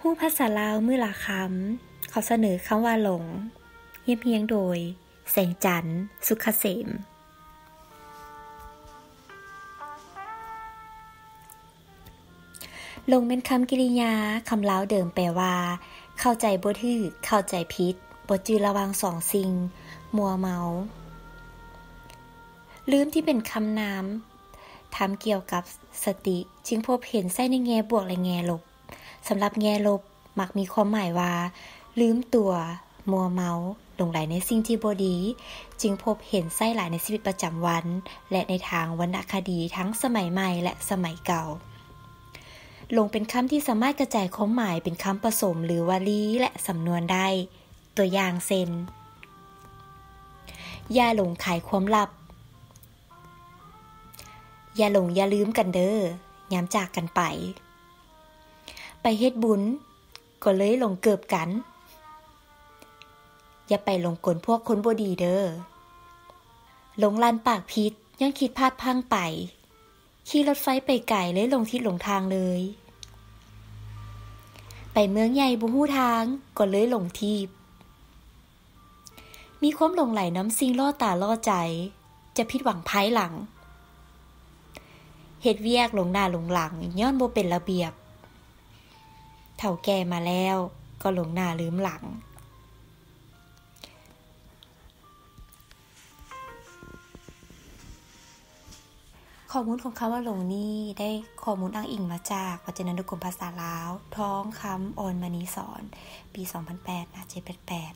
ຮູ້ພາສາລາວມື້ລະຄຳ ຂໍສະເໜີຄຳວ່າຫຼົງ, ຮຽບຮຽງໂດຍ ແສງຈັນ ສຸກຂະເສມ. ຫຼົງແມ່ນຄຳກິລິຍາ, ຄຳລາວເດີມແປວ່າ ເຂົ້າໃຈບໍ່ຖືກ, ເຂົ້າໃຈຜິດ, ບໍ່ຈື່ລະຫວ່າງສອງສິ່ງ, ມົວເມົາ. ລືມທີ່ເປັນຄຳນາມທຳກ່ຽວກັບສະຕິ ຈຶ່ງພົບເຫັນໃຊ້ໃນແງ່ບວກ ແລະ ແງ່ລົບ. ສຳລັບແງ່ລົບ ມັກມີຄວາມໝາຍວ່າ ລືມຕົວ, ມົວເມົາ, ຫຼົງໄຫຼໃນສິ່ງທີ່ບໍ່ດີ, ຈຶ່ງພົບເຫັນໃຊ້ຫຼາຍໃນຊີວິດປະຈຳວັນ ແລະ ໃນທາງວັນນະຄະດີທັງສະໄໝໃໝ່ ແລະ ສະໄໝເກົ່າ. ຫຼົງເປັນຄຳທີ່ສາມາດກະຈາຍຄວາມໝາຍເປັນຄຳປະສົມ ຫຼື ວະລີ ແລະ ສຳນວນໄດ້. ຕົວຢ່າງເຊັ່ນ, ຢ່າຫຼົງຂາຍຄວາມລັບ. ຢ່າຫຼົງຢ່າລືມກັນເດີ ຍາມຈາກກັນໄປ. ໄປເຮັດບຸນ ກໍເລີຍຫຼົງເກີບກັນ. ຢ່າໄປຫຼົງກົນພວກຄົນບໍ່ດີເດີ. ຫຼົງລັນປາກຜິດ ຍ້ອນຄິດພາດພລັ້ງໄປ. ຂີ່ລົດໄຟໄປໄກ ເລີຍຫຼົງທິດຫຼົງທາງເລີຍ. ໄປເມືອງໃຫຍ່ບໍ່ຮູ້ທາງ ກໍເລີຍຫຼົງທີບ. ມີຄວາມຫຼົງໄຫຼນຳສິ່ງລໍ້ຕາລໍ້ໃຈ ຈະຜິດຫວັງພາຍຫຼັງ. ເຮັດວຽກຫຼົງໜ້າຫຼົງຫຼັງ ຍ້ອນບໍ່ເປັນລະບຽບ. ເຖົ້າແກ່ມາແລ້ວ ກໍຫຼົງໜ້າລືມຫຼັງ. ຂໍ້ມູນຂອງຄຳວ່າຫຼົງນີ້ ໄດ້ຂໍ້ມູນອ້າງອີງມາຈາກ ວັດຈະນານຸກົມພາສາລາວ ທອງຄຳ ອ່ອນມະນີສອນ ປີສອງພັນແປດ ໜ້າເຈັດແປດແປດ.